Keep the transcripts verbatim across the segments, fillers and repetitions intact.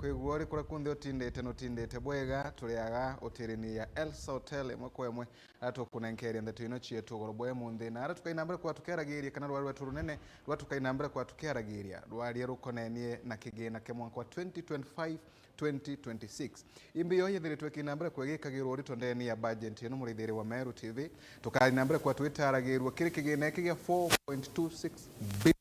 Kwigua uri kuria kunthe utindite, nutindite bwega, turiaga hotelini ya Elsa Hotel imwe kwa imwe, aria tukunenkeria ndeto ino cietu ugoro bwa umunthi, na aria tukaina mbere kwa tukiaragiria kana rwari rwetu runene rwa tukaina mbere kwa tukiaragiria rwaria rukonenie na kigina kia mwanka wa twenty twenty-five, twenty twenty-six. Imbi yo yethiritwe ikina mbere kwegikagirwo urito ndeni ya budget ino, murithiri wa Meru T V. Tukaina mbere kwa twitaragirua kiri kigina iki gia four point two six billion.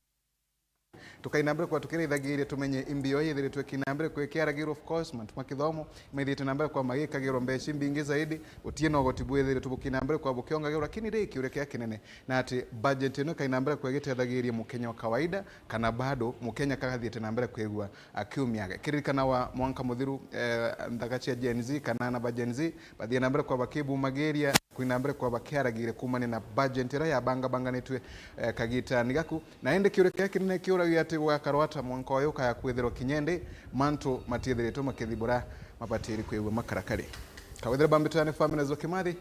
Tukaina mbere kwa tukirithagiria tumenye imbi yo yethiritwe ikina mbere kwekiaragirwo. Of course, mantu ma kithomo maithiritwe na mbere kwa magikagirwo mbeca imbingi zaidi, gutie na ugoti bwethiritwe bukina mbere kwa bukiongagirwo, lakini ri kiuria kia kinene na ati budget ino ikaina mbere kwa igitethagiria Mukenya wa kawaida, kana bado Mukenya kagathiite na mbere kwigua akiumiaga. Kiririkana wa mwanka muthiru, eh, nthaka cia Gen Z kana ana ba Gen Z bathie na mbere kwa bakibumagiria, kuina mbere kwa bakiaragiria kuumania na budget iria yabangabanganitue, eh, kagitani gaku. Na indi kiuria kiria kinene kiuragia ati gugakarwa ata mwanka uyu ukaya kwithirwa kinya indi mantu matiithiritwe makithibura mabatiri kwigua makarakari. Kawethire bambitwa ni Family Zokimathi.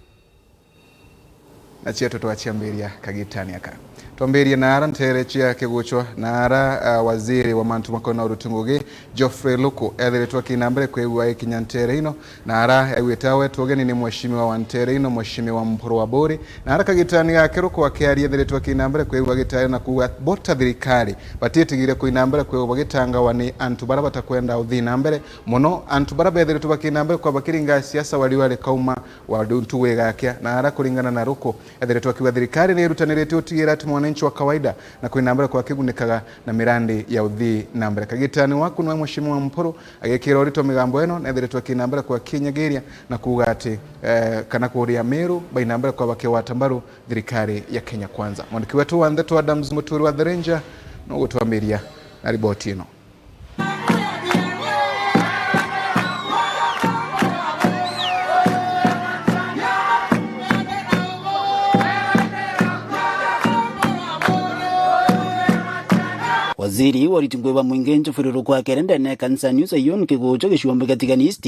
Na cietu twaciambiria kagitani aka. Twambirie na ara ntere cia kigucwa, na ara, ah, waziri wa mantu makona uruti ngugi, Geoffrey Ruku, ethiritwe akina mbere kwigua ikinya ntere ino, na ara aigwite awe tugeni ni mheshimiwa wa ntere ino, mheshimiwa Mpuru wa Buri, na ara kagitani gake Ruku akiaria ethiritwe akina mbere kwigua gitari na kuuga bo ta thirikari batitigire kuina mbere kwigua bagitangawa ni antu bara batakwenda uthii na mbere, mono antu bara bethiritwe bakina mbere kwa bakiringa siasa wari wari kauma wa ntugu igakia, na ara kuringana na Ruku, ethiritwe akiuga thirikari ni irutanirite utigira ati mwananchi wa kawaida na kwina mbere kwa akigunikaga na mirandi ya uthii na mbere. Kagitani waku nwe Mheshimiwa Mpuru agikira urito migambo ino, na ethiritwe akina mbere kwa kinyagiria na kuuga ati, eh, kana kuria Meru baina mbere kwa bakiwata mbaru thirikari ya Kenya Kwanza. Mwandiki wetu wa ndeto Adams Muturi wa The Ranger nugutwambiria na riboti ino. Waziri wa uriti ngugi bwa mwingi Geoffrey Ruku akere ndene ya kanisa New Zion Kigucho giciombe gia Tigania East,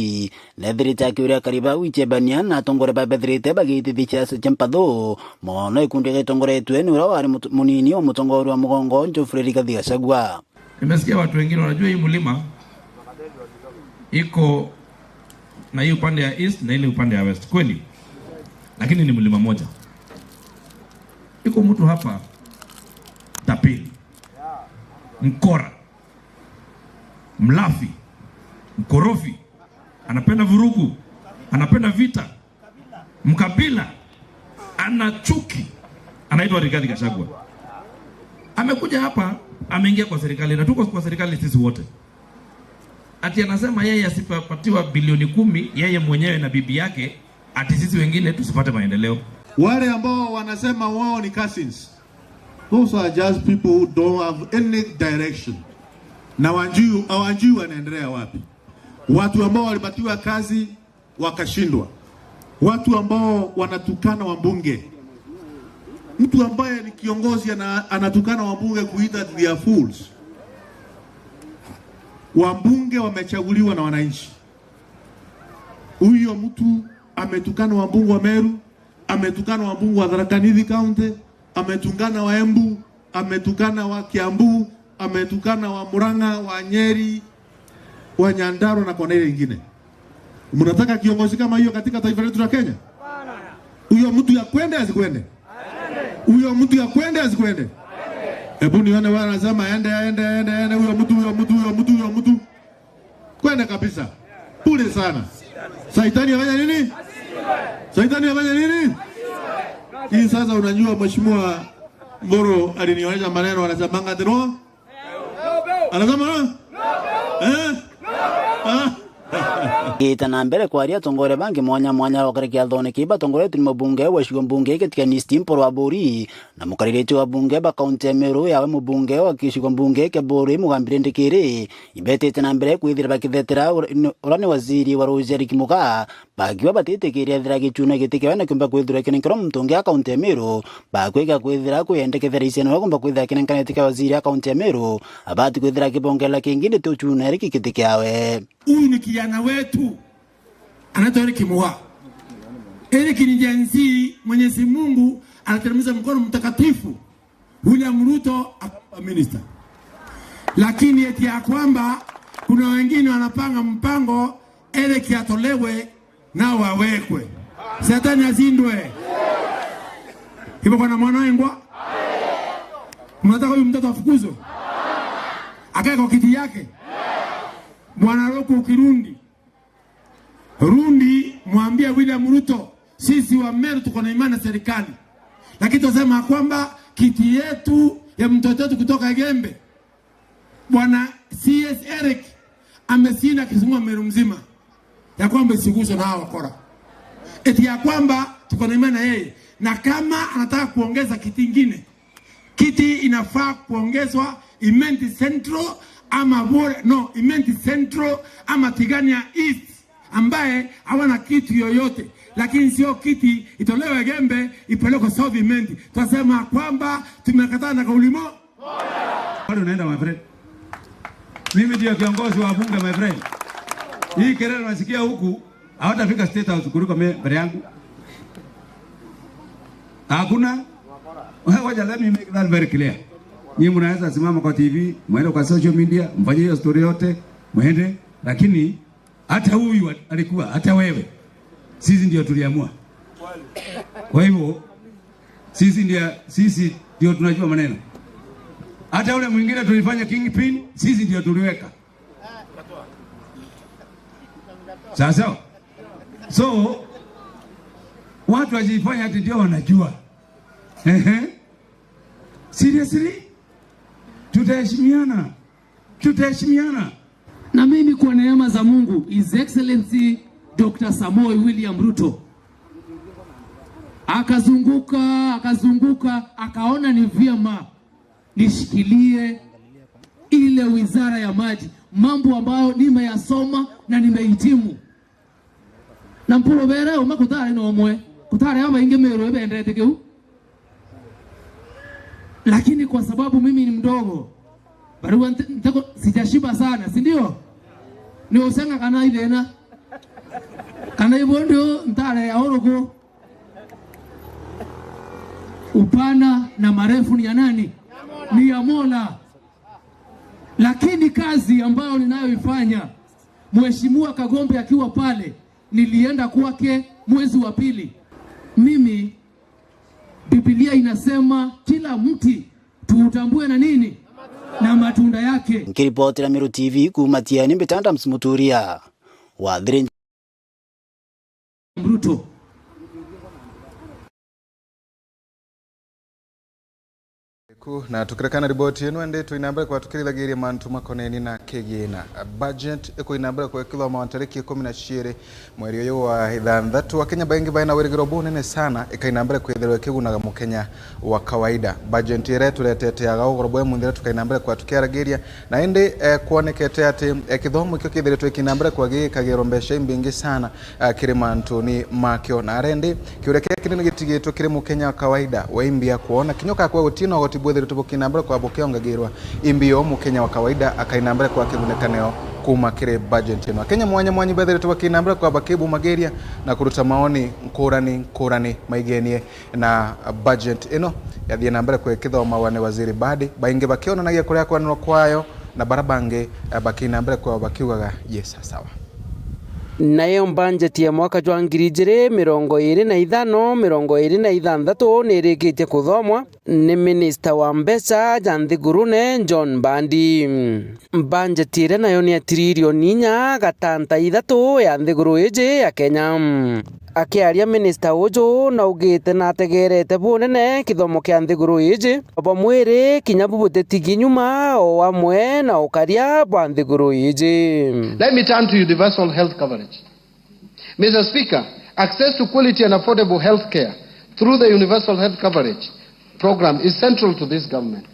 nethirite akiuria akari ba Wichebania na atongore ba bethirite bagitithia ciaca cia mpathu, mono ikundi gitongoretue ni uria wari mutu-, munini wa mutongoria wa mugongo Geoffrey Rigathi Gachagua. Nimesikia watu wengine wanajua hii mlima iko na hii upande ya east na ile upande ya west, kweli? Lakini ni mlima moja. Iko mtu hapa, tapeli, mkora, mlafi, mkorofi, anapenda vurugu, anapenda vita, mkabila, ana chuki, anaitwa Rigathi Gachagua. Amekuja hapa, ameingia kwa serikali, na tuko kwa serikali sisi wote. Ati anasema yeye asipopatiwa bilioni kumi, yeye mwenyewe na bibi yake, ati sisi wengine tusipate maendeleo. Wale ambao wanasema wao ni cousins, those are just people who don't have any direction. Na hawajui, hawajui wanaendelea wapi. Watu ambao walipatiwa kazi wakashindwa. Watu ambao wanatukana wabunge. Mtu ambaye ni kiongozi ana-, anatukana wabunge, kuita they are fools. Wabunge wamechaguliwa na wananchi. Huyo mtu ametukana wabunge wa Meru, ametukana wabunge wa Tharaka Nithi County, ametukana wa Embu, ametukana wa Kiambu, ametukana wa Murang'a, wa Nyeri, wa Nyandarua na kona ile ingine. Mnataka kiongozi kama hiyo katika taifa letu la Kenya? Huyo mtu ya kwende asikwende? Huyo mtu ya kwende asikwende? Hebu nione wale wanasema ende, ende, ende, ende, huyo mtu, huyo mtu, huyo mtu, huyo mtu. Kwenda kabisa. Pole sana. Saitani afanya nini? Saitani afanya nini? Hii sasa, unajua, Mheshimiwa Mburu alinionyesha maneno, anasemanga ati no. Anasema no? Eh? Ah? Gita na mbere kwaria atongoria bangi mwanya mwanya bakari kiathone kii batongoretwe ni mubunge wa gicigo mbunge kia Tigania East Mpuru wa Buri na mukaririti wa bunge ba kaunti ya Meru yawe mubunge wa gicigo mbunge kia Buri Mugambi Rindikiri. Ibetete na mbere kwithira bakithetera ura-, ura ni waziri wa ruuji Eric Mugaa, bakiuga batitikiria ethira Gichuna giti kiawe na kiumba kwithirwa kinenkerwa muntu ungi a kaunti ya Meru, bakwika kwithira kwiyendekethera iciana uria kumba kwithira kinenkanite kia waziri a kaunti ya Meru, abati kwithira akibongerera kingi niti Uchuna Eric giti kiawe. Huyu ni kijana wetu, anaitwa Eric Mugaa. Eric ni Gen Z, Mwenyezi Mungu anateremsha mkono mtakatifu. William Ruto akawa minister. Lakini eti ya kwamba Kuna wengine wanapanga mpango Eric atolewe nao wawekwe. Shetani ashindwe. Hivyo bwana mwana wengwa, mnataka huyu mtoto afukuzwe? Akae kwa kiti yake? Bwana Ruku Kirundi, Rundi, mwambie William Ruto, sisi wa Meru tuko na imani na serikali. Lakini tunasema kwamba kiti yetu ya mtoto wetu kutoka Igembe, bwana C S Eric, ameshinda akizunguka Meru mzima ya kwamba isiguswe na hawa wakora. Eti ya kwamba tuko na imani na yeye. Na kama anataka kuongeza kiti ingine, kiti inafaa kuongezwa Imenti Central ama Bore, no, Imenti Central ama Tigania East, ambaye hawana kitu yoyote, lakini sio kiti itolewe Igembe ipelekwe South Imenti. Twasema kwamba tumekataa na kauli mo- Bado unaenda, my friend. Mimi ndio kiongozi wa bunge, my friend. Hii kelele unasikia huku, hawatafika State House kuliko me-, mbele yangu. Hakuna. Wacha, let me make that very clear. Nyinyi mnaweza simama kwa T V, mwende kwa social media, mfanye hiyo story yote, mwende, lakini hata huyu alikuwa, hata wewe, sisi ndio tuliamua. Kwa hivyo, sisi ndio, sisi ndio tunajua maneno. Hata ule mwingine tulifanya kingpin, sisi ndio tuliweka. Sawa sawa? So, watu wajifanya ati ndio wanajua. Ehe. Seriously? Tutaheshimiana. Tutaheshimiana. Na mimi kwa neema za Mungu, His Excellency Doctor Samoei William Ruto akazunguka, akazunguka, akaona ni vyema nishikilie ile wizara ya maji, mambo ambayo nimeyasoma na nimehitimu. Na mpurubere uma kutari na umwe, kutari abaingi Meru ibendete kiu. Lakini kwa sababu mimi ni mdogo, barua nte-, nteko-, sijashiba sana, si ndio? Ni usenga kana ithena. Kana ibo ndio ntare ya urugu. Upana na marefu ni ya nani? Ni ya Mola. Lakini kazi ambayo ninayoifanya, Mheshimiwa Kagombe akiwa pale, nilienda kwake mwezi wa pili. Mimi, Biblia inasema kila mti tuutambue na nini? Na matunda yake. Nkiripotera Meru T V kuuma Tiani, mbita Adams Muturia wa Three Ruto. Ku, na tukirekana riboti ino, indi twina mbere kwa tukirithagiria mantu makoneni na kigina. Budget ikuina mbere kwa ikithoma wa tariki ikumi na ciiri mweri uyu wa ithanthatu. Akenya baingi baina wirigiro bunene sana ikaina mbere kwithirwa ikigunaga mukenya wa kawaida. Budget iria ituretete aga ugoro bwa munthira tukaina mbere kwa tukiaragiria, na indi, eh, kwonekete ati, eh, kithomo kio kithiritwe ikina mbere kwa gikagirwa mbeca imbingi sana, eh, kiri mantuni makio. Na arendi, kiuria kiria kinene gitigitwe kiri mukenya wa kawaida, we imbi ya kwona kinya ukakua gutina ugoti bwithiritwe bukina mbere kwa bukiongagirwa, imbi yo mukenya wa kawaida akaina mbere kwa kigunekaneo kuma kiri budget ino. Akenya mwanya mwanya bethiritwe bakina mbere kwa bakibumagiria na kuruta maoni nkurani nkurani maigenie na budget ino yathie na mbere kwikithomagwa ni Waziri Badi, baingi bakionanagia kuria kwanirwa kwayo, na bara bangi, eh, bakina mbere kwao bakiugaga, "Yes, sawa." Nayo mbanjeti ya mwaka jwa ngiri ijiri mirongo iri na ithano, mirongo iri na ithanthatu nirikitie kuthomwa ni minista wa mbeca ja nthigurune John Mbadi. Mbanjeti iria nayo ni ya tiririoni inya gatanta ithatu ya nthiguru iji ya Kenya. Akiaria minista uju naugite nategerete bunene kithomo kia nthiguru iji, o bwa mwiri kinya bu butitigi nyuma, o amwe na ukaria bwa nthiguru iji. Let me turn to universal health coverage. Mister Speaker, access to quality and affordable health care through the universal health coverage program is central to this government.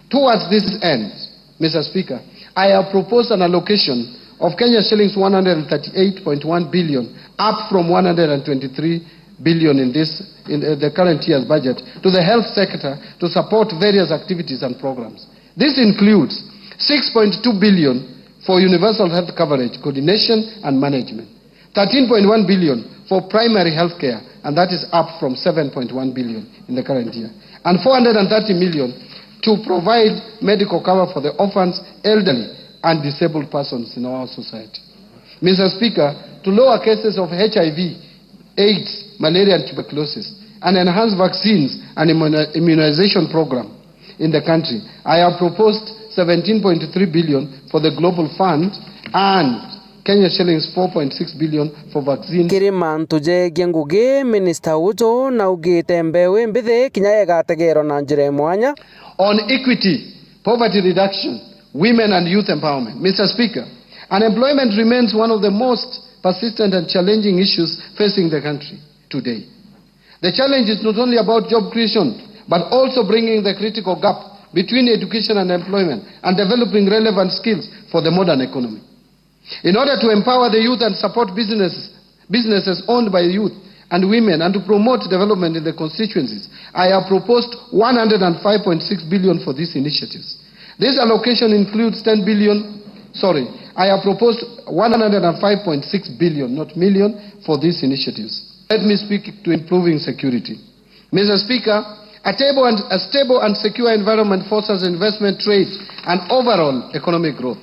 Towards this end, Mister Speaker, I have proposed an allocation of Kenya shillings one hundred and thirty-eight point one billion, up from one hundred and twenty-three billion in this, in, uh, the current year's budget, to the health sector to support various activities and programs. This includes six point two billion for universal health coverage, coordination and management, thirteen point one billion for primary health care, and that is up from seven point one billion in the current year, and four hundred and thirty million to provide medical cover for the orphans, elderly, and disabled persons in our society. Mister Speaker, to lower cases of H I V, AIDS, malaria and tuberculosis, and enhance vaccines and immu-, immunization program in the country, I have proposed seventeen point three billion for the Global Fund and Kenya shillings four point six billion for vaccine. Kiri mantu jegie ngugi, minista uju naugite mbeu imbithi kinya igategerwa na njira ya mwanya. On equity, poverty reduction, women and youth empowerment. Mister Speaker, unemployment remains one of the most persistent and challenging issues facing the country today. The challenge is not only about job creation, but also bringing the critical gap between education and employment and developing relevant skills for the modern economy. In order to empower the youth and support business, businesses owned by youth and women and to promote development in the constituencies, I have proposed one hundred and five point six billion for these initiatives. This allocation includes ten billion, sorry, I have proposed one hundred and five point six billion, not million, for these initiatives. Let me speak to improving security. Mister Speaker, a stable and, a stable and secure environment fosters investment, trade, and overall economic growth.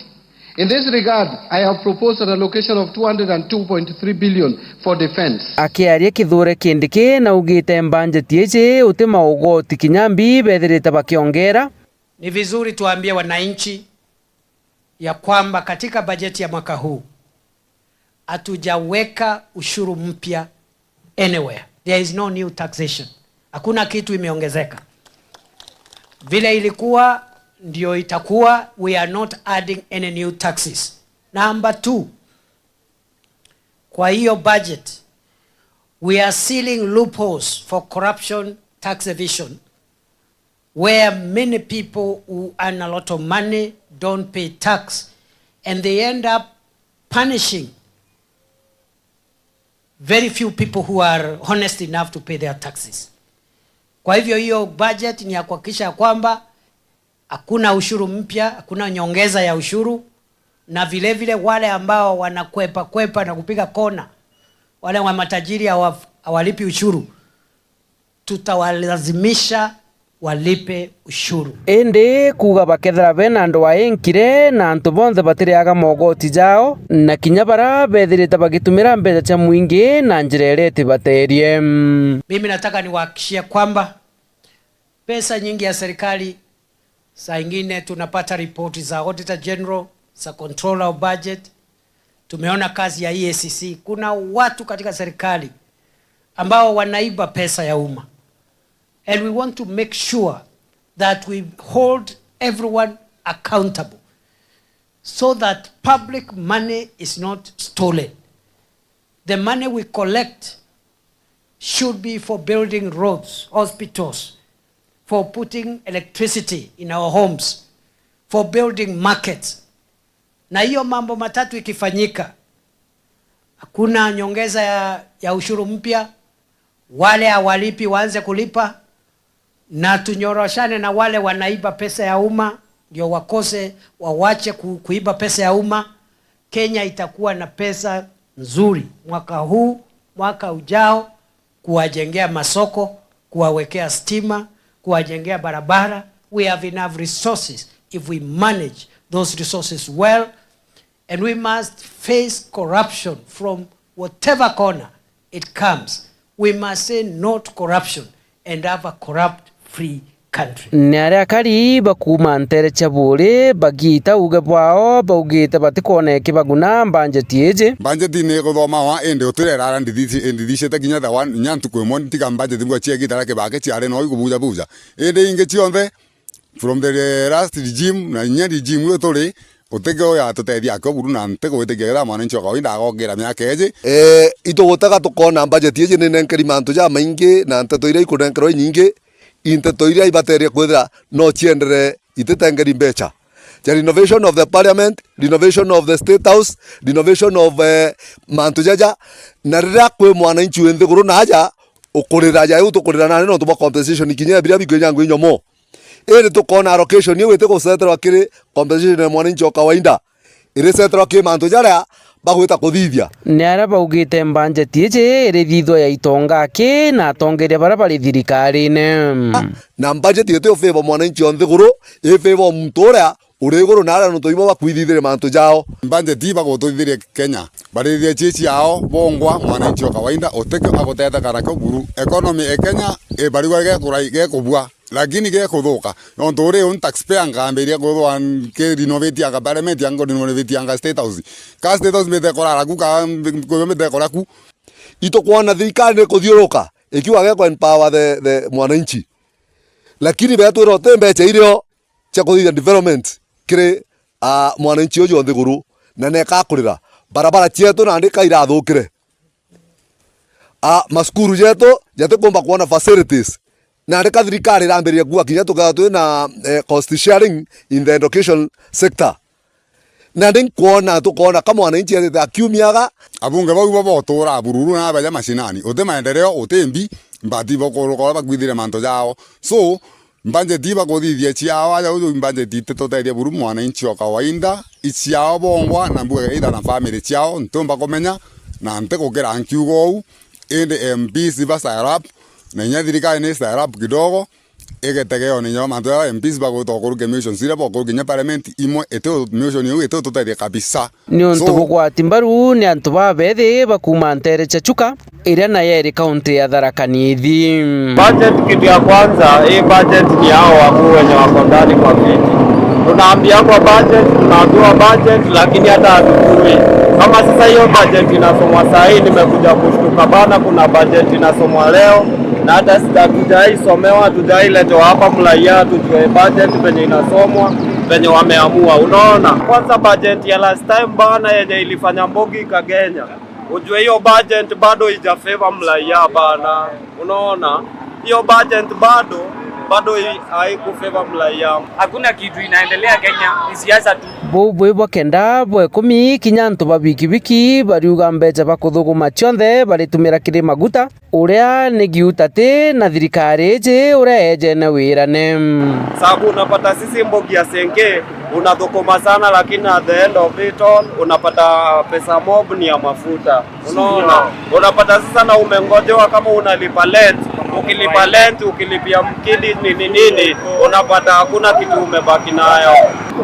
In this regard, I have proposed an allocation of two hundred and two point three billion for defense. Akiaria Kithure Kindiki naugite mbanjeti iji uti maugoti kinya mbi bethirite bakiongera. Ni vizuri tuambie wananchi ya kwamba katika bajeti ya mwaka huu hatujaweka ushuru mpya anywhere. There is no new taxation. Hakuna kitu imeongezeka. Vile ilikuwa ndio itakuwa, we are not adding any new taxes. Number two, kwa hiyo budget, we are sealing loopholes for corruption, tax evasion, where many people who earn a lot of money don't pay tax, and they end up punishing very few people who are honest enough to pay their taxes. Kwa hivyo, hiyo budget ni ya kuhakikisha kwamba hakuna ushuru mpya, hakuna nyongeza ya ushuru, na vile vile wale ambao wanakwepa kwepa na kupiga kona, wale wa matajiri hawa-, hawalipi ushuru, tutawalazimisha walipe ushuru. Indi kuuga bakethira bena ndwaa inkire na antu bonthe batiriaga mogoti jao, na kinya bara bethirite bagitumira mbeca cia mwingi na njira iria itibaterie. Mimi nataka niwahakikishie kwamba pesa nyingi ya serikali, saa ingine tunapata ripoti za Auditor General, za Controller of Budget. Tumeona kazi ya E A C C. Kuna watu katika serikali ambao wanaiba pesa ya umma. And we want to make sure that we hold everyone accountable so that public money is not stolen. The money we collect should be for building roads, hospitals, for putting electricity in our homes, for building markets. Na hiyo mambo matatu ikifanyika, hakuna nyongeza ya, ya ushuru mpya, wale hawalipi waanze kulipa, na tunyoroshane na wale wanaiba pesa ya umma, ndio wakose, wawache ku-, kuiba pesa ya umma. Kenya itakuwa na pesa nzuri mwaka huu, mwaka ujao, kuwajengea masoko, kuwawekea stima, kuwajengea barabara. We have enough resources if we manage those resources well. And we must face corruption from whatever corner it comes. We must say no to corruption and have a corrupt free country. Ni aria akari bakuuma nteere cia Buuri bagiita uuge bwao, baugite batikwona ikibaguna mbanjeti iji. Mbanjeti ni iguthomawa, indi utireraara ndithi-, ndithicite kinya thaa one, inya ntuku imwe, tiga mbanjeti bwa cia gitara kibake ciari no igubujabuja. Indi ingi cionthe, from the last regime na inya regime iu turi, utege uya atutethia akio buru na ntigwitikia kethira mwananchi o kawaida agogira miaka iji. Eh, itugutega tukona budget iji ni nenkeri mantu jamaingi na nteto iria ikunenkerwa inyingi, i nteto iria ibaterie kwithira no ciendere ititengeri mbeca. Cia renovation of the parliament, renovation of the state house, renovation of, eh, mantu jaja, na riria kwi mwananchi wi nthiguru na aja ukurira ja iu tukurira nani nontu bwa compensation kinya biria bikwinya ngui nyomo. Indi tukona allocation iu itiguceterwa kiri compensation ya mwananchi o kawaida, iriceterwa kiri mantu jaria bagwita kuthithia. Ni aria baugite mbanjeti iji irithithwa ya itonga aki na atongeria baria bari thirikarine. Na mbanjeti iti ufavour mwananchi o nthiguru, ifavour muntu uria uri iguru na aria nontu ibo bakwithithire mantu jao. Budget ii bagututhithiria Kenya, barithithia chii ciao bongwa, mwananchi o kawaida utikio aguteteka nakio buru. Economy e Kenya ibarigwa gekura-, gekubua, lakini gekuthuka. Nontu uri un taxpayer nkambiria kuthwa nki renovate anga parliament, anga renovate anga State House. Ka State House mbite kurara ku, ka mbi-, mbite kuria ku. Itukwona thirikari ni kuthiuruka ikiuga gekwa empower the, the mwananchi. Lakini betwira uti mbecha irio cia kuthithia development kiri, ah, mwananchi uju o nthiguru, na neka akurira. Barabara cietu nandi ka irathukire. Ah, masukuru jetu jatikumba kwona facilities. Nandi ka thirikari irambiriria kuuga kinya tukethirwa twina, eh, cost sharing in the education sector. Nandi nkwona, tukwona ka mwananchi ethite akiumiaga. Abunge bau ibo boturaa bururu na baja mashinani. Uti maendeleo, uti mbi, but ibo kuruka uria bakwithire mantu jao. So, budget ibakuthithia ciao, aja uju budget ititutethia buru mwananchi o kawaida, i ciao bongwa, na mbuge either na family ciao, ntiumba kumenya, na ntigukira nkiuga uu, indi M Ps iba style up, na inya thirikari ni style up kidogo, igetegeone inya mantu jaria M Ps bagwita okurukia motions iria bokurukia inya parliament imwe, iti motion iu iti ututethia kabisa. Niuntu So, bugwati mbaru ni antu babethi bakuuma nteere cia Chuka, iria nayo iri kaunti ya Tharaka Nithi. Budget, kitu ya kwanza, hii budget ni hao wakuu wenye wako ndani kwa viti. Tunaambiwa kwa budget, tunaambiwa budget, lakini hata hatujui. Kama sasa hiyo budget inasomwa saa hii, nimekuja kushtuka bana, kuna budget inasomwa leo, na hata sija-, hatujai somewa, hatujai letewa hapa mlaia, tujue budget venye inasomwa, venye wameamua. Unaona? Kwanza budget ya last time bana, yenye ilifanya mbogi ikagenya. Ujue hiyo budget bado ija favor mlaia bana. Unaona? Hiyo budget bado, bado i-, haikufavor mlaia. Hakuna kitu inaendelea Kenya, ni siasa tu. Buu bwi bwa kenda bwa ikumi, kinya antu ba bikibiki bariuga mbecha bakuthuguma cionthe baritumira kiri maguta, uria ni giuta ti na thirikari iji uria ejene wirane. Sababu unapata sisi mbogi ya Senke, unathukuma sana, lakini at the end of it all, unapata pesa mob ni ya mafuta. Unaona? Unapata sasa na umengojewa kama unalipa rent, ukilipa rent, ukilipia mkidi nini nini, unapata hakuna kitu umebaki nayo.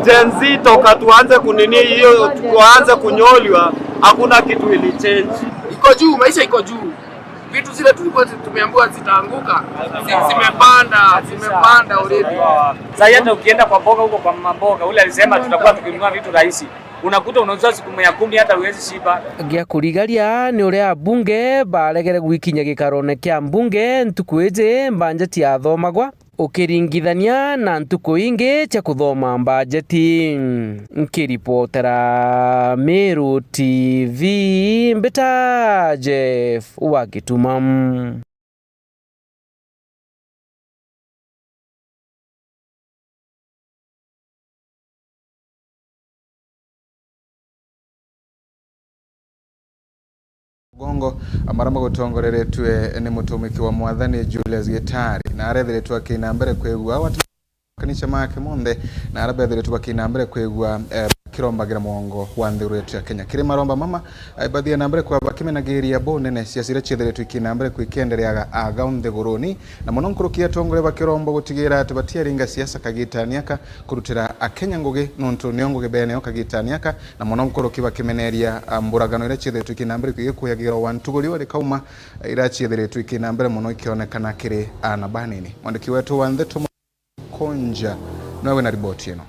Gen Z toka tuanze kunini hiyo, tuanze kunyoliwa, hakuna kitu ilichange. Iko juu, maisha iko juu. Vitu zile tulikuwa tumeambiwa zitaanguka, zi-, zimepanda, zimepanda already. Sasa hata ukienda kwa mboga huko kwa mama mboga, ule alisema tutakuwa tukinunua vitu rahisi. Unakuta unauzwa siku mia kumi hata huwezi shiba. Gia kurigaria ni uria abunge baregere gwikinya gikarone kia mbunge ntuku iji mbanjeti yathomagwa, ukiringithania na ntuku ingi cia kuthoma mbanjeti. Nkiripotera Meru T V, mbita Jeff wa Gituma. Mugongo, amara magutongoreretue ni mutumiki wa Mwathani Julius Gitari, na arethiritwe akina mbere kwigua watu kanisa make monthe, na aria bethiritwe bakina mbere kwigua, eh, bakirombagira mugongo wa nthiguru yetu ya Kenya. Kiri maromba mama, eh, bathie na mbere kwa bakimenagiria bo nene siasa iria ciethiritwe ikina mbere kwikiendereaga aga nthiguruni, na mono nkuruki atongoria bakiromba gutigira ati batiaringa siasa kagitani aka kurutira Akenya ngugi, nontu nio ngugi beneo kagitani aka, na mono nkuruki bakimeneria, ah, mburagano iria ciethiritwe ikina mbere kwigikuyagirwa wa ntuguri wa rikauma, eh, iria ciethiritwe ikina mbere mono ikionekana kiri ana banini. Mwandiki wetu wa ndeto Konja, nowe wina riboti ino.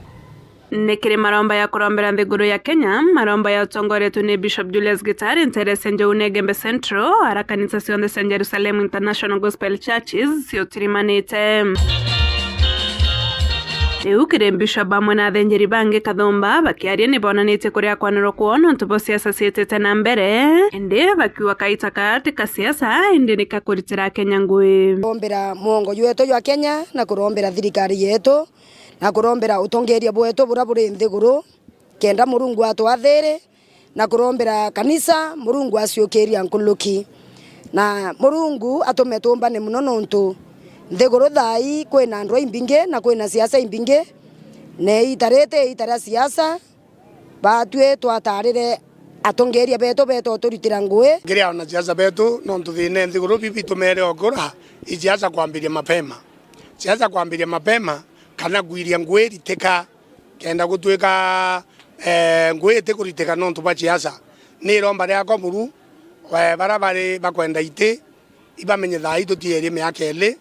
Ni kiri maromba ya kurombera nthiguru ya Kenya, maromba ya utongoretwe ni Bishop Julius Gitari, ntere cia Njau na Igembe Central, ara kanisa cionthe cia Jerusalem International Gospel Churches ciutirimanite. Riu kiri Bishop amwe na athenjeri bangi kathumba bakiaria ni bonanitie kuria kwanirwa kwoo nontu bo siasa ciitite na mbere, indi bakiuga kaita kaa ti ka siasa, indi ni ka kuritira Akenya ngui. Kurombera mwongo jwetu jwa Kenya na kurombera thirikari yetu na kurombera utongeria bwetu buria buri nthiguru, kenda Murungu atwathiri na kurombera kanisa, Murungu aciukiria nkuruki. Na Murungu atume tumbane mono nontu nthiguru thaa ii kwina andu aimbingi na kwina siasa imbingi, na iita riti iita ria siasa, batwi twatarire atongeria betu beta uturitira ngui. Ngiria anasiasa betu, nontu thina e nthiguru bibi itumeere okura, i siasa kwambiria mapema. Siasa kwambiria mapema, kana kwiria ngui iritika Kenda gutwika, eh, ngui itikuritika nontu bwa ciaca, ni iromba riakwa buru, eh, bara bari bakwenda iti, ibamenye thaa ii tutierie miaka ili,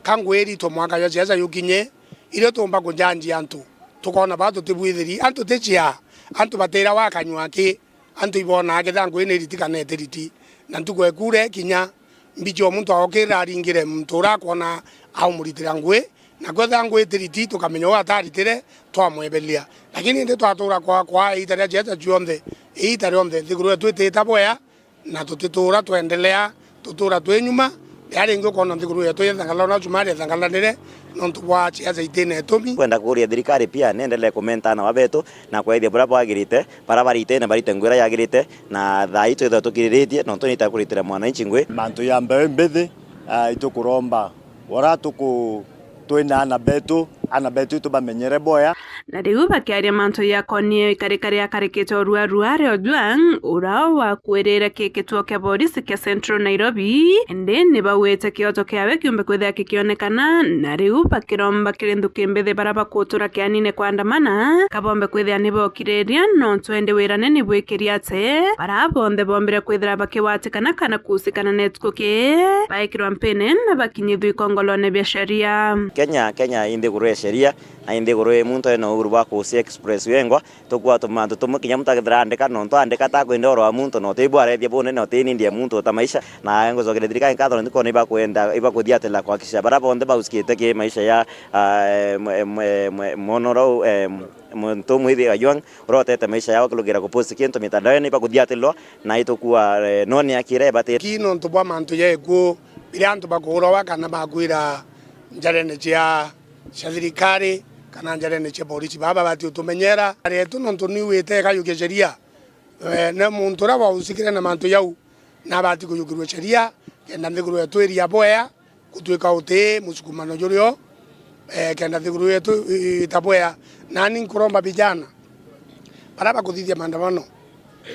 ka ngui iritwe mwaka jwa ciaca jukinye, irio tuumba kujanjia antu, tukoona baa tutibwithiri, antu ti ciaa, antu batira wa kanyua ki, antu ibonaa kethira ngui ni iriti kana itiriti, na ntuku ekura ikinya, mbichi o muntu aokirira aringire muntu uria akwona aumuritira ngui, na kwethira ngui itiriti, tukamenya uu ataritire, twamwebelia. Lakini indi twatura kwa, kwa iita ria ciaca cionthe, iita rionthe nthiguru yetu itita bwea, na tutituura twendelea, tutura twi nyuma. Ria ringi ukoona nthiguru yetu ithangalana na cumari ithangalanire nontu bwa ciaca itina itumi. Kwenda kuuria thirikari pia niendelee kumenta ana ba betu na kweethia buria bwagirite, bara bari itene barite ngugi iria yagirite, na thaa ii twithwe tukiriritie nontu ni itakuritira mwananchi ngui. Mantu ja mbeu mbithi, ah, itukuromba uria tuku-, twina ana betu, ana betu itubamenyere bwea. Na riu bakiaria mantu jakonie ikarika riakarikite o ruarua ria Ojwang, uria wakuirire ki kituo kia borisi kia Central Nairobi, indi ni baugite kioto kiawe kiumbe kwithira kikionekana, na riu bakiromba kiri nthuki mbithi bara bakutura kianine kwandamana, kabombe kwithira ni bokiriria, nontu indi wirane ni bwikiria ati bara bonthe bombire kwithira bakigwatikana kana kuusikana na gituku kii, baikirwa mpini na bakinyithua ikongolone bia sheria. Kenya, Kenya i nthiguru ya sheria, na i nthiguru i muntu ena uhuru bwa kuusia express wengwa, tukua tumantu tumwe kinya muntu akethira andika, nontu andika ta kwenda oro wa muntu, na uti bwarethia bunene, uti nindi ya muntu uta maisha, na ngucokeria thirikari nkatho nontu kwona ibakwenda, ibakuthiatila kuhakikisha bara bonthe bausikite ki maisha ya, ah, em, em, em, em, mwono rau, em, muntu mwithi Ojwang urotete maisha yao akirugira kupost kintu mitandaoni, ibakuthiatilwa, na itukua, eh, none akira ibati. Ki nontu bwa mantu ja ikuo biria antu bakuurawa kana bakwira njarene cia, cia thirikari kana njarene cia borisi, baba bati utumenyera. Aretu nontu ni wite kayukia sheria, eh, na muntu uria wausikire na mantu jau nabati kuyukirua sheria, kenda nthiguru yetu iria bwea, gutwika uti musukumano jurio, eh, kenda nthiguru yetu i-, itabwea. Nani nkuromba vijana bara bakuthithia maandamano,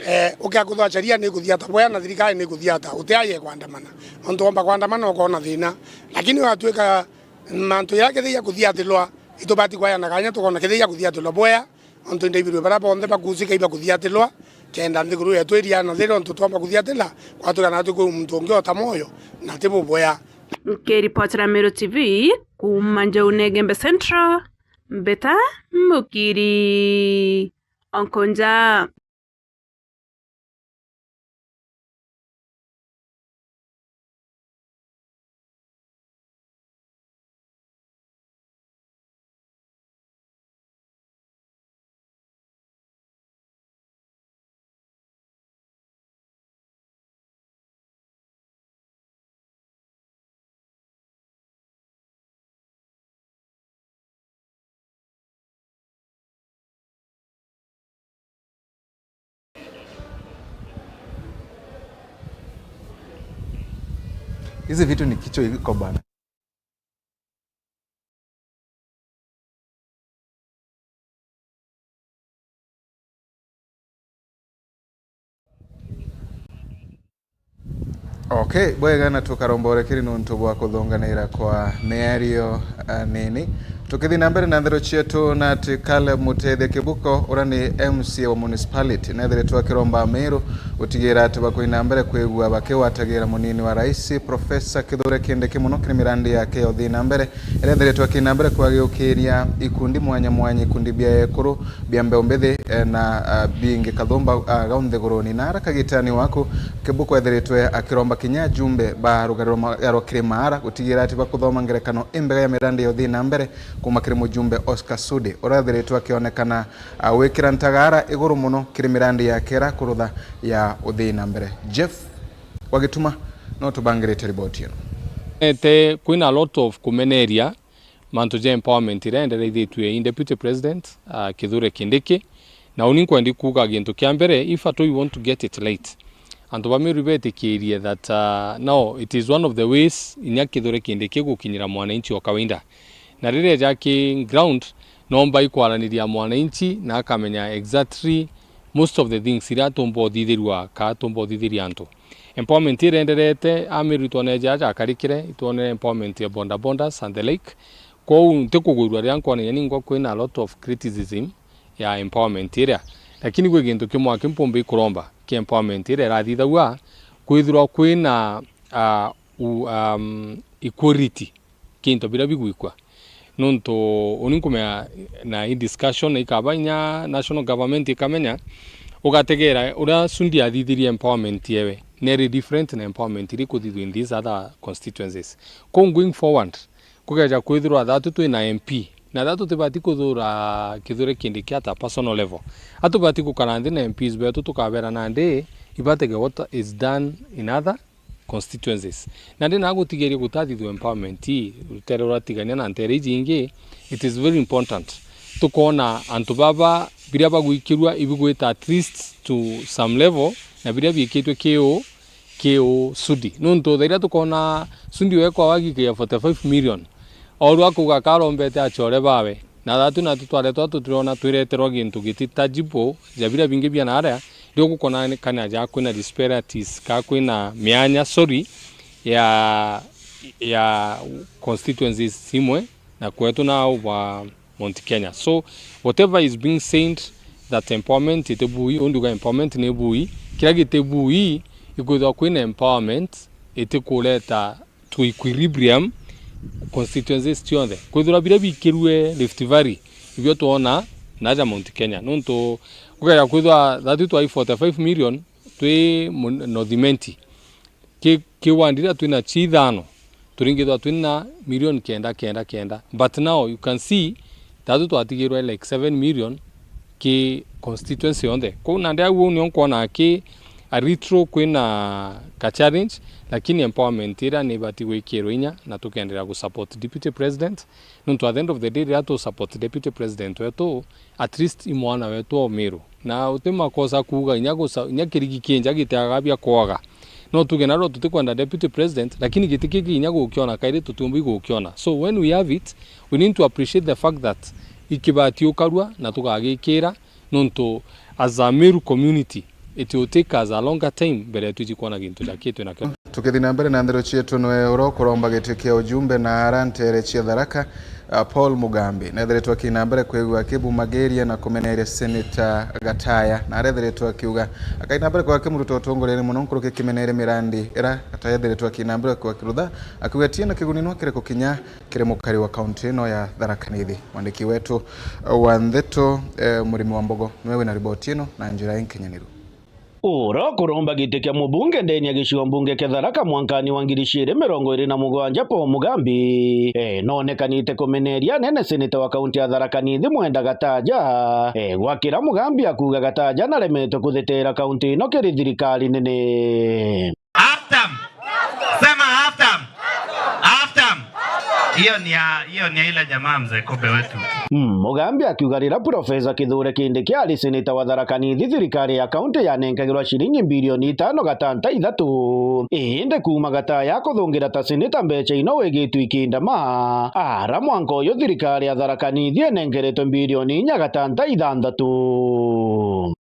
eh, ukia kuthwa sheria ni kuthiata bwea na thirikari ni kuthiata, utiaye kwandamana. Nontu womba kwandamana ukoona thina, lakini watwika mantu jaria kethia kuthiatilwa, itubati kwayana kanya tukoona kethia kuthiatilwa bwea. Ontu ndaibirue bara bonthe bakuusika ibakuthiatilwa, kenda nthiguru yetu iriana thiri ontu twomba kuthiatila, kwatwika natu kwi muntu ungi ota mwoyo, na ti bubwea. Nkiripotera Meru T V kuuma Njaune Igembe Central, Mbeta Mukiri Onkonja. Hizi vitu ni kichwa iko bana. Okay, bwega na tukaromba urekeri nontu bwa kuthonganira kwa miario, ah, nini. Tukithi na mbere na nthero cietu na ati Caleb Mutethia Kibuko, uria ni M C A wa municipality, nethiritwe akiromba Amiru gutigira ati bakuthi na mbere kwigua bakigwatagira munini wa rais, Professor Kithure Kindiki muno kiri mirandi yake ya uthii na mbere, iria ithiritwe ikithi na mbere kwagiukiria ikundi mwanya mwanya, ikundi bia ekuru, bia mbeu mbithi, eh, na, ah, bingi kathumba, ah, gau nthiguruni. Na ara kagitani waku, Kibuko ethiritwe akiromba kinya ajumbe ba rugari rwa ma-, rwa Kirimaara gutigira ati bakuthoma ngerekano imbega ya mirandi ya uthii na mbere kuuma kiri mujumbe Oscar Sudi, uria ethiritwe akionekana, ah, gwikira ntagaara iguru muno kiri mirandi yake ira kurutha ya uthii na mbere. Jeff wa Gituma no tubangirite riboti ino. Ete kwina a lot of kumeneria mantu ja empowerment iria endereithitue i Deputy President, ah, Kithure Kindiki. Na uni nkwendi kuuga gintu kia mbere, if at all you want to get it right, antu ba Meru betikirie that, ah, no, it is one of the ways inya Kithure Kindiki gukinyira mwananchi wa kawaida. Na riria eja ki ground, nomba ikwaraniria mwananchi na akamenya exactly most of the things iria atumba uthithirua ka atumba uthithiria antu. Empowerment irenderete, Amiru itwone ja jakarikire, itwone empowerment ya boda bodas and the like. Kwou ntikugwirua riria nkwona inya ningwa kwina a lot of criticism ya empowerment iria. Lakini gwi gintu kimwe aki mpumba ikuromba kia empowerment iria irathithagua, kwithirwa kwina, ah, u-, um, equality kintu biria bigwikua. Nontu uni nkumenya na i discussion ikaba inya national government ikamenya, ugategera uria Sudi athithirie empowerment yewe neri different na empowerment iria ikuthithua in these other constituencies. Kou going forward, kugeja kwithirwa thatu twina M P, na thatu tibati kuthura Kithure Kindiki at a personal level. Atubati gukara nthi na M Ps betu tukabera nandi ibatege what is done in other constituencies. Nandi na gutigeria gutathithua empowerment ii, rutere ruratigania na ntere iji ingi, it is very important. Tukona antu baba biria bagwikirua ibigwita at least to some level, na biria biikitwe kiu, kiu Sudi. Nontu thaira tukona Sudi wekwa wagikia forty-five million, oru akuga karombete acore bawe, na thatu natu twaretwa tutiriona twireterwa gintu giti tangible ja biria bingi bia naria, rio gukonekana ja kwina disparities, ka kwina mianya, sorry, ya, ya constituencies imwe, na kwetu na au bwa Mount Kenya. So, whatever is being said that empowerment iti bui, unduga empowerment ni bui, kiria giti bui, ikwithwa kwina empowerment iti kureta to equilibrium constituencies cionthe. Kwithirwa biria bikirue Rift Valley, ibio twona naja Mount Kenya. Nontu kugeja kwithwa thatu twa forty-five million twi mun-, North Imenti. Ki, ki ward iria twina cia ithano, turingithwa twina million kenda, kenda, kenda. But now you can see, thatu twatigirwe like seven million ki constituency yonthe. Kou nandi au uu nio nkwona ki a little kwina ka challenge, lakini empowerment iria ni ibati gwikirwa inya na tukenderea gu support Deputy President. Nontu at the end of the day, riria tu support Deputy President wetu, at least i mwana wetu o Meru. Na uti makosa kuuga inya gusa-, inya kirigi kinja giteaga bia kwaga. No tuge narua tutikwenda Deputy President, lakini giti kiki inya gukiona kairi tutiumbi gukiona. So when we have it, we need to appreciate the fact that ikibati ukarua na tugagikira, nontu as a Meru community, it will take us a longer time mbere twiji kwona gintu ja ki twina kio. Tukithi na mbere na ndeto cietu, nwe uro kuromba giti kia ujumbe na ara ntere cia Tharaka, a, Paul Mugambi, nethiritwe akina mbere kwigua akibumagiria na kumeneria Senator Gataya, na arethiritwe akiuga akaina mbere kwigua akimuruta utongoriene muno nkuruki kimeneria mirandi ira Gataya ethiritwe akina mbere kwigua akirutha, akiuga tiena kiguni nwa kiri gukinya kiri mukari wa kaunti ino ya Tharaka Nithi. Mwandiki wetu wa ndeto, eh, Murimi wa Mbogo, niwe wina riboti ino na njira inkinyaniru. Ura ukuromba giti kia mubunge ndeni ya gicigo mbunge kia Tharaka mwankani wa ngiri ciiri mirongo iri na mugwanja, Paul Mugambi, e, nonekanite kumeneria anene seneta wa kaunti ya Tharaka Nithi Mwenda Gataja, e, gwakira Mugambi akuuga Gataja naremetwe kuthitira kaunti ino kiri thirikari nene. Aftam. Sema aftam. Aftam. Hiyo ni ya, hiyo ni ya ile jamaa mzee Kobe wetu. Mm, Mugambi akiuga riria Profesa Kithure Kindiki ari seneta wa Tharaka Nithi, thirikari ya kaunti yanenkagirwa ciringi bilioni itano gatanta ithatu. Indi kuuma Gataya kuthungira ta seneta mbeca ino wigitwe ikindama, ara mwanka uyu thirikari ya Tharaka Nithi enenkeretwe bilioni inya gatanta ithanthatu.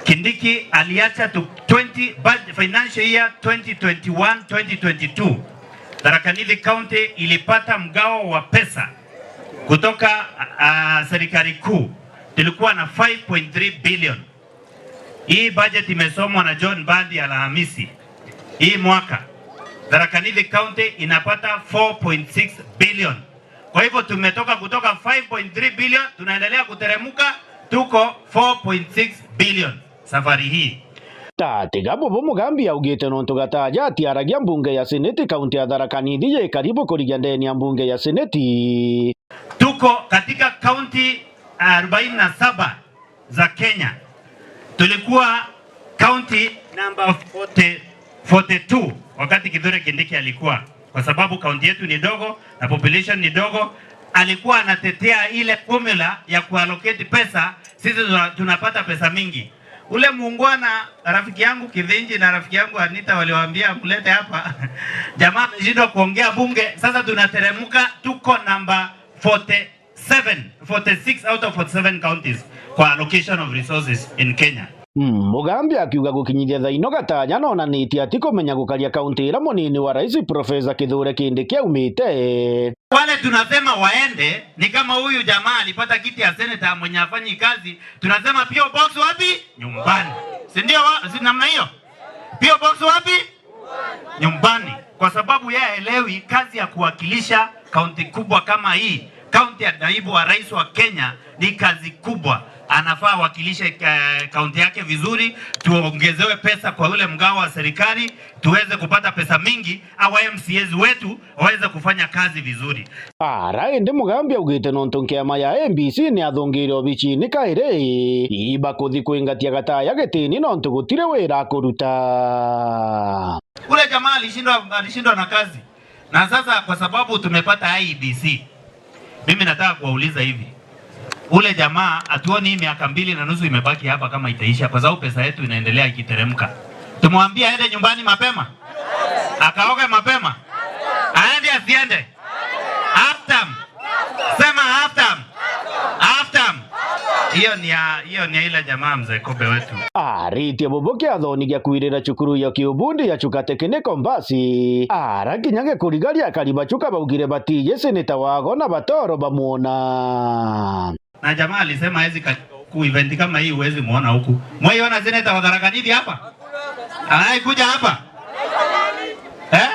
Kindiki aliacha tu twenty, bud-, financial year twenty twenty-one, twenty twenty-two, Tharaka Nithi County ilipata mgao wa pesa kutoka, ah, serikali kuu. Tulikuwa na five point three billion. Hii budget imesomwa na John Mbadi Alhamisi. Hii mwaka, Tharaka Nithi County inapata four point six billion. Kwa hivyo tumetoka kutoka five point three billion, tunaendelea kuteremuka, tuko four point six billion safari hii. Tatiga bubu Mugambi augite nontu Gataja atiaragia mbunge ya Seneti kaunti ya Tharaka Nithi yi karibu kurigia ndeni ya mbunge ya Seneti. Tuko katika kaunti arobaini na saba za Kenya. Tulikuwa county number forty, forty-two wakati Kithure Kindiki alikuwa, kwa sababu kaunti yetu ni dogo na population ni dogo. Alikuwa anatetea ile formula ya kuallocate pesa, sisi tuna-, tunapata pesa mingi. Ule muungwana, rafiki yangu Kithinji na rafiki yangu Anita waliwaambia mlete hapa, jamaa ameshindwa kuongea bunge. Sasa tunateremka, tuko namba forty, seven, forty-six out of forty-seven counties kwa allocation of resources in Kenya. Mm, Mugambi akiuga gukinyithia thaino Gatanya nonanitie ati kumenya gukaria kaunti ira munini wa rais Profesa Kithure Kindiki aumite. Wale tunasema waende ni kama huyu jamaa alipata kiti ya senator mwenye afanyi kazi, tunasema P O box wapi? Nyumbani. Si ndio wa-, si namna hiyo? P O box wapi? Nyumbani. Kwa sababu yeye haelewi kazi ya kuwakilisha kaunti kubwa kama hii, kaunti ya naibu wa rais wa Kenya, ni kazi kubwa. Anafaa awakilishe, eh, kaunti yake vizuri, tuongezewe pesa kwa ule mgao wa serikali, tuweze kupata pesa mingi, au M C As wetu waweze kufanya kazi vizuri. Ara indi Mugambi augite nontu nkiama ya A B C ni athungire obicini kairi, ibakuthi kwingatia Gataya gitini nontu gutiri wira akuruta. Ule jamaa alishindwa, alishindwa na kazi. Na sasa kwa sababu tumepata I E B C, mimi nataka kuwauliza hivi. Ule jamaa hatuoni hii miaka mbili na nusu imebaki hapa kama itaisha, kwa sababu pesa yetu inaendelea ikiteremka. Tumwambie aende nyumbani mapema? Akaoge mapema? Aende asiende? Half term. Sema half term. Half term. Hiyo ni ya, hiyo ni ya ile jamaa mzee Kobe wetu. Aritie bubu kiathoni gia kwirira cukuru ya kiubundi ya Chuka Technical Mbasi, ara kinya gikurigaria akari ba Chuka baugire batiji seneta wago na batoro bamwona. Na jamaa alisema hawezi ka-, ku event kama hii huwezi muona huku. Mwaiona seneta wa Tharaka Nithi hapa? Anaikuja hapa? Eh?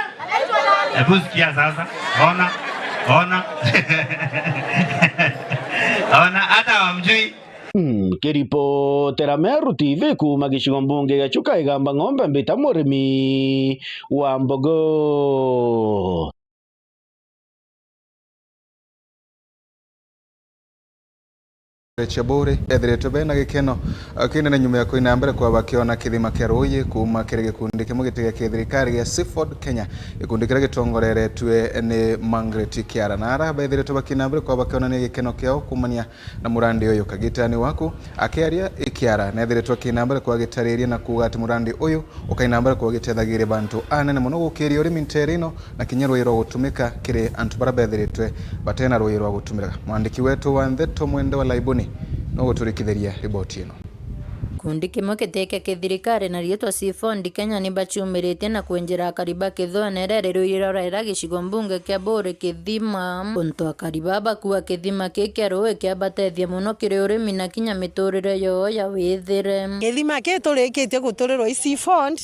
Hebu sikia sasa. Ona. Ona. Ona, hata wamjui. Mm, kiripotera Meru T V kuuma gicigo mbunge gia Chuka Igamba Ng'ombe, mbita Murimi wa Mbogo. Chabore ethiritwe bena gikeno, eh, kinene nyuma ya kuina mbere kwa bakiona kithima kia ruuji kuuma kiri gikundi kimwe giti gia kithirikari gia Seaford Kenya, gikundi kiria gitongoreretue ni Margaret Kiara. Na ara bethiritwe bakina mbere kwa bakionania gikeno kiao kuumania na murandi uyu. Kagitani waku akiaria, Kiara nethiritwe akina mbere kwa agitariria na kuuga ati murandi uyu ukaina mbere kwa ugitethagiria bantu anene mono gukiria urimi nteere ino na kinya ruuji rwa gutumika kiri antu baria bethiritwe batena ruuji rwa gutumira. Mwandiki wetu wa ntheto Mwende wa Laibuni nuguturikithiria riboti ino. Gikundi kimwe giti kia kithirikari na riitwa Seaford Kenya ni baciumiritie na kwenjera akari ba Kithwene riria riruire ruraira gicigo mbunge kia Buuri Kithima. Untu akari baa bakua kithima kii kia ruuji kiabatethia mono kiri urimi na kinya miturire yoo ya withire. Kithima kii turikitie guturirwa i Seaford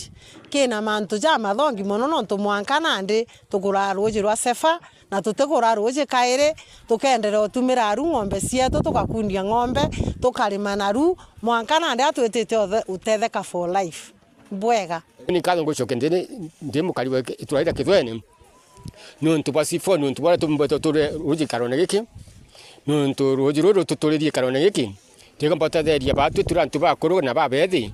kina mantu jamathongi mono, nontu mwanka nandi tukuraa ruuji rwa Sefa, na tutikuraa ruuji kairi, tukeenderea utumira aru ng'ombe cietu, tugakundia ng'ombe, tukarima naru, mwanka nandi atwitite uthe-, utetheka for life. Bwega. Ni nkatho ngucokia ndi, ndi mukari wa itura ria Kithwene, niuntu bwa Seaford, niuntu bwa uria tumbete tuture ruuji gikarone giki, niuntu ruuji ruru rututuririe gikarone giki, tugomba gutetheria baatwi turi antu bakuru na babethi,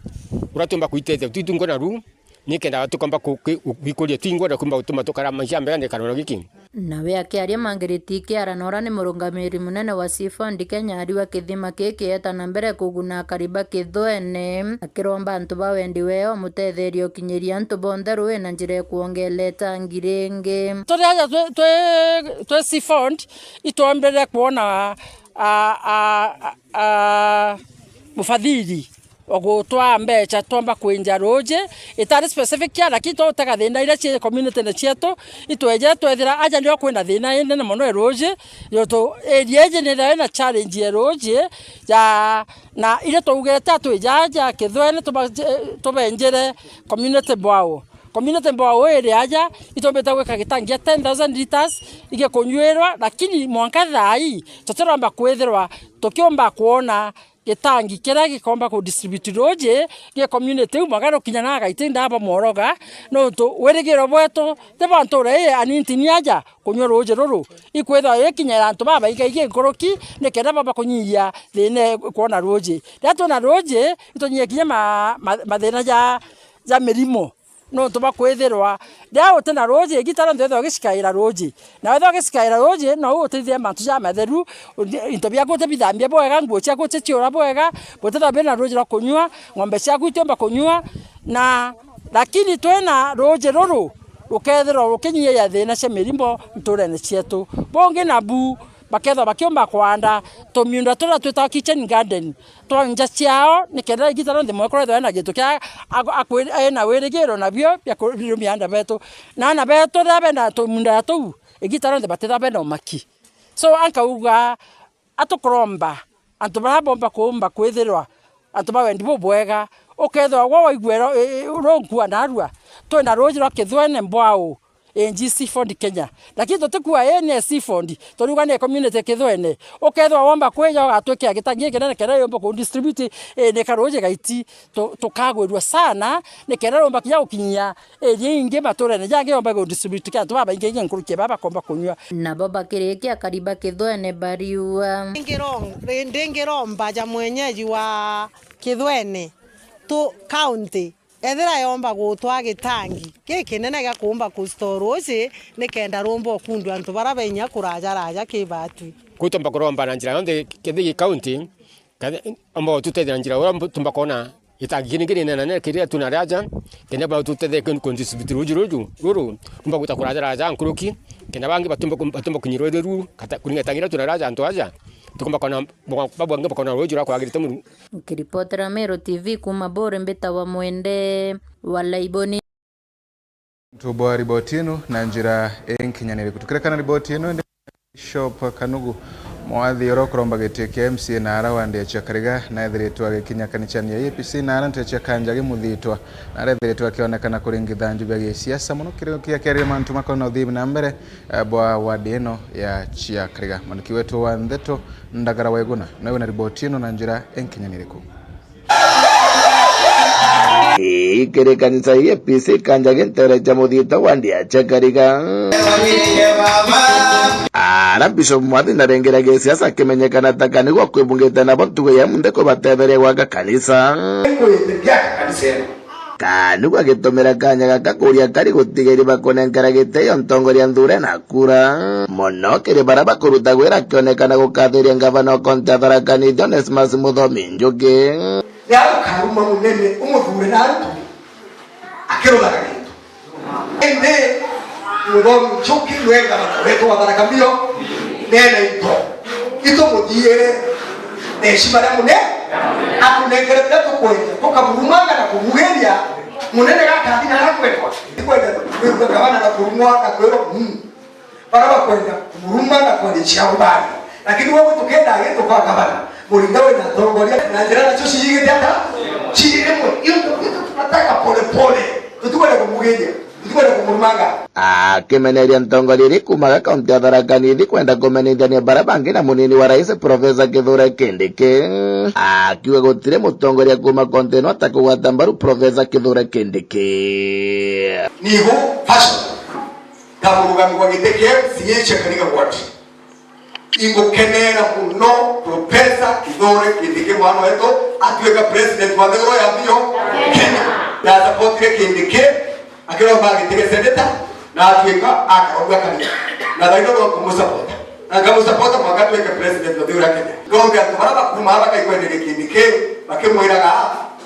uria tumba kwitethia twi tungo naru, nikenda tukomba ku-, ki-, gwikuria twingwa na kumba gutuma tukara maisha mbere ni karoro giki. Nawe akiaria Margaret Kiara na uria ni murungamiri munene wa Seaford Kenya ariuga kithima kii kieta na mbere kuguna akari ba Kithwene, akiromba antu ba wendi weo mutetherie ukinyiria antu bonthe ruuji na njira ikwongeera itangi ringi. Turi aja twi, twi, twi Seaford, itwombire kwona, a, a, a, a, mufadhili wa gutwaa mbeca twomba kwinja ruuji, itari specific kia, lakini twatega thina iria cii community-ine cietu, itweje twethira aja nio kwina thina inene mono ya ruuji, yontu area iji niyo ina challenge ya ruuji, ya, na iria twaugite atwi jaja Kithwene tuba-, tubenjire community borehole. Community borehole iri aja, itumbite gwika gitangi gia ten thousand litres igikunyuirwa, lakini mwanka thaa ii tutiromba kwithirwa tukiumba kwona gitangi kiria gikomba ku distribute ruuji gi community iu, mwanka rukinya na Gaiti ndaba Mworoga, nontu wirigiro bwetu ti bwa ntuura ii ya Nintini aja kunyua ruuji ruru, ikwithirwa ikinyira antu babaingaingi nkuruki, nikenda baba kunyihia thina kwona ruuji. Riria twina ruuji, itunyihia kinya ma-, ma-, mathina ja, ja mirimo. Nontu bwa kwithirwa riria uti na ruuji, igita rionthe withagwa ugicikaira ruuji. Na wethagwa ugicikaira ruuji, no utithie mantu jamatheru, into biaku utibithambia bwega, nguo ciaku uticiura bwega, butithagwa bina ruuji rwa kunyua, ng'ombe ciaku itiumba kunyua. Na, lakini twina ruuji ruru, rukethirwa rukinyihia thina cia mirimo ntuurene cietu. Bungi nabu, bakethwa bakiumba kwanda tumiunda turia twitawa kitchen garden twa nja ciao, nikenda igita rionthe mwekuru ethwa ena gintu kia aku-, aku-, ena wirigiro nabio bia ku-, birumia aana betu. Na aana betu riria benda tumiunda tuu, Igita rionthe batithagwa bena umaki. So, ankauga, atukuromba antu baria bomba kuumba kwithirwa antu ba wendi bubwega, ukethirwa gwe waigua ro-, i-, i-, runkua narua, twina ruuji rwa Kithwene mbwau, ii, G C Fund Kenya. Lakini tutikua ii ni S C Fund, turiuga ni community Kithwene. Ukethirwa womba kwija ugatwikira gitangi kinene kenda yumba ku distribute, ii, ni karuuji gaiti, tu-, tukagwirua sana, ni kenda rumba kinya gukinyia area ingi maturene jangi yomba gu distribute kia antu babaingi ingi nkuruki baba komba kunyua. Nabo bakirikia akari ba Kithwene bariua. Ndingiro-, ndingiromba ja mwenyeji wa Kithwene tu county, ethira yomba gutwaa gitangi gikinene gia kuumba ku store ruuji, ni kenda rumba ukundua antu baria bainya kuraja raja ki batwi. Kuu tumba kuromba na njira yonthe, kethira gi county, Kathi, amba ututethia na njira uria mbu-, tumba kwona gitangi kiri ngirinene kiria tuna raja, kenda ba tutethie ku, ku distribute ruuji ruju, ruru, rumba gwita kuraja raja nkuruki, kenda bangi batumba ku-, batumba kunyirwa iri ru, kata, kuringa itangi riria tuna raja antu aja, tukumba kwona, ba-, babu bangi bakona ruuji ruria kwagirite Murungu. Nkiripotera Meru T V kuuma Buuri, mbitawa Mwende wa Laiboni. Ntu bwa riboti ino na njira inkinyaniriku. Tukirekana riboti ino, indi Bishop Kanugu Mwathi, uria ukuromba giti kia M C A na ara wandi ya Chiakariga, na ethiritwe agikinya kanicani ya E A P C na ara ntecia Kanja Gimuthitwa, na ara ethiritwe akionekana kuri ngithanju bia gisiasa mono kiria kia kiariria mantu makona uthii na mbere, eh, bwa wandi ino ya Chiakariga. Mwandiki wetu wa ndeto Ndagara Waiguna niwe wina riboti ino na njira inkinyaniriku. Ii, kiri kanisa ya E A P C Kanja Gintere cha Muthitwa wandi ya Chiakariga. Ara Bishop Mwathi na rengera gisiasa akimenyekana ta Kanigwa kwibungite nabo ntugo ya munthe kubatetheria gwaka kanisa. Kanigwa agitumira kanya gaka kuria akari gutigeri bakunenkera gitio ntongoria nthure na kura. Mono kiri baria bakuruta gwira akionekana gukathiria ngavana wa kaunti ya Tharaka Nithi Onesmus Muthomi Njuki. Riria ukaruma munene umuthure na antu, akiruthaga gintu. Indi Muthomi Njuki niwe ngavana wetu wa Tharaka Nithi, nena into. Itumuthiire na heshima ria munene, atunenkere biria tukwenda, tukamurumanga na kumugeria munene gakathi na aria kwendwa. Tikwenda kwigua ngavana na kurumwa na kwirwa, mm. Bara bakwenda kumuruma na kwaria cia ubani. Lakini wewe tukienda agitu kwa gavana, Muringa wina atongoria na njira nacio ciigite ata? Ciri rimwe. Hiyo ndio kitu tunataka pole pole. Tutikwenda kumugeria, tutikwenda kumurumanga. Akimeneria ntongoria iri kuumaga kaunti ya Tharaka Nithi kwenda kumenyithania bara bangi na munini wa rais Professor Kithure Kindiki, akiuga gutiri mutongoria kuuma kaunti ino atakugwata mbaru Professor Kithure Kindiki. Nigo fashion. Ta murugami wa giti kia M C A Chiakariga Ward, ingukenera muno Professor Kithure Kindiki mwana wetu atuika president wa nthiguru ya mbio Kenya. Na supportire Kindiki akiromba giti kia senator na atuika akaromba kari. Na thaino no kumusapota. Na nkamusapota mwanka atuike president wa nthiguru ya Kenya. Ndonge antu bara bakuuma aba kaikwenderia Kindiki bakimwiraga,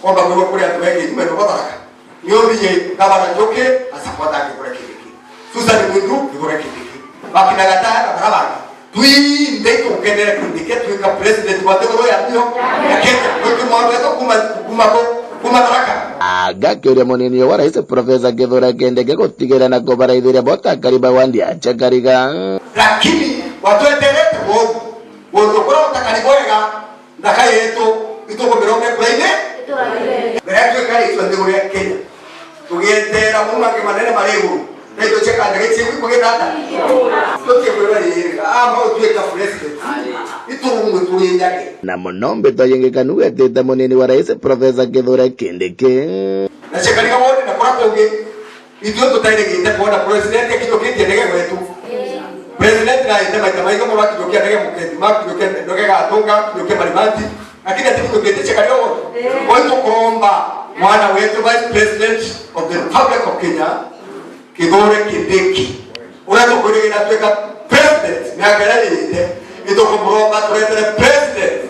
omba kwigua kuri antu bengi nyuma ino batharaka. Ni uthie gavana Njuki asapota Kithure Kindiki. Susan Mwindu, Kithure Kindiki. Bakina Gataya na bara bangi. Twinthe itukenere Kindiki atuika president wa nthiguru ya mbio ya Kenya. Gwi mwandu wetu kuma, kuma ku, kuma Tharaka. Anga akiuria munini wa rais Professor Kithure Kindiki gutigira na kubaraithiria bo ta akari ba wandi ya Chiakariga. Lakini watweterete buu, guntu kuria utakari bwega, nthaka yetu itukumirombe kuraine. Mbere tuikaritwe nthiguru ya Kenya, tugieteera mau mangi manene mari iguru, na itwe ciakanja gicie gwikwa gitata. Tutie kwirwa riri, ama utuika president, iturumwe turi njage. Na mono mbitwa yingikanu etite munini wa rais Professor Kithure Kindiki. Na Chiakariga wone na kura kungi, itwe tutairigite kwona president akinyukitie ndege gwetu. President naite maita maingi mono akinyukia ndege Mukethima, akinyukia ndege Gatunga, akinyukia Marimanti, lakini atikinyukitie Chiakariga wone. Kwa hiyo tukuromba mwana wetu Vice President of the Republic of Kenya, Kithure Kindiki, uria tukwirigira atuika president miaka iria yirite, itukumuromba turetere president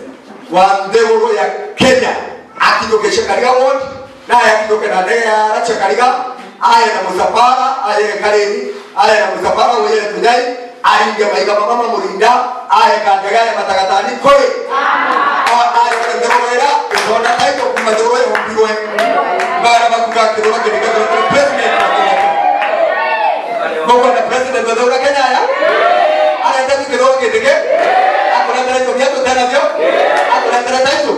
wa nthiguru ya Kenya, akinyuke Chiakariga ward, naye akinyuke na ndege ya Chiakariga, aye na musafara, aye kareni, aye na musafara, uye Tunyai, aringe maiga mama ma Murinda, aye kandege, aye matagatani kuri. Aye nthiguru ira, itona taito kuma nthiguru ihumbirwe. Bara bakuga Kithure Kindiki president wa Kenya. Mukwenda president wa nthiguru ya Kenya aya? Akuretere into bia tutenabio? Akuretere taitu?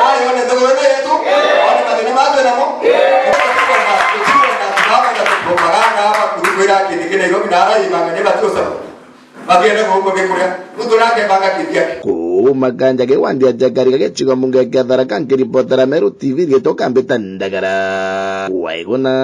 Ayo ni nthiguru ino yetu? One mathina ma twi namo? Tutikwenda, tutikwenda, tutikwenda propaganda ama kurukwira kindi ki Nairobi na ara imang'ania batiucaba. Bakienda kuumba gikuria. Ruto nake banga kindi giake. Kuuma Kanja giwandi aja kari gagicigo mbunge kia Tharaka, nkiripotera Meru T V, riitwa Kambita Ndagara. Waiguna.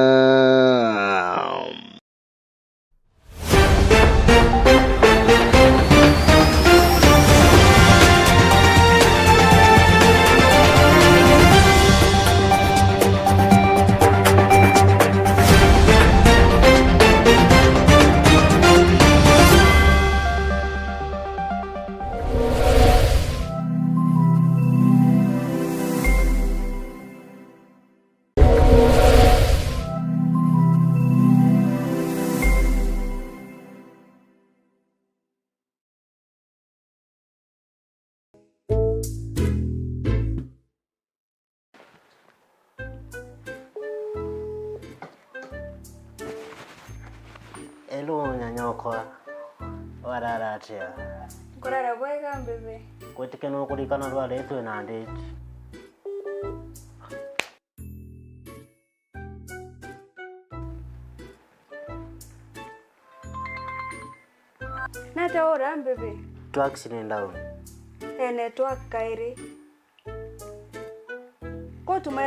Hello, nyanyokwa. Warara atia? Nkurara bwega, mbibi. Gwitike nukurikana rwari twina ndiji. Nate ura, mbibi? Network ni down. E, network kairi. Kutuma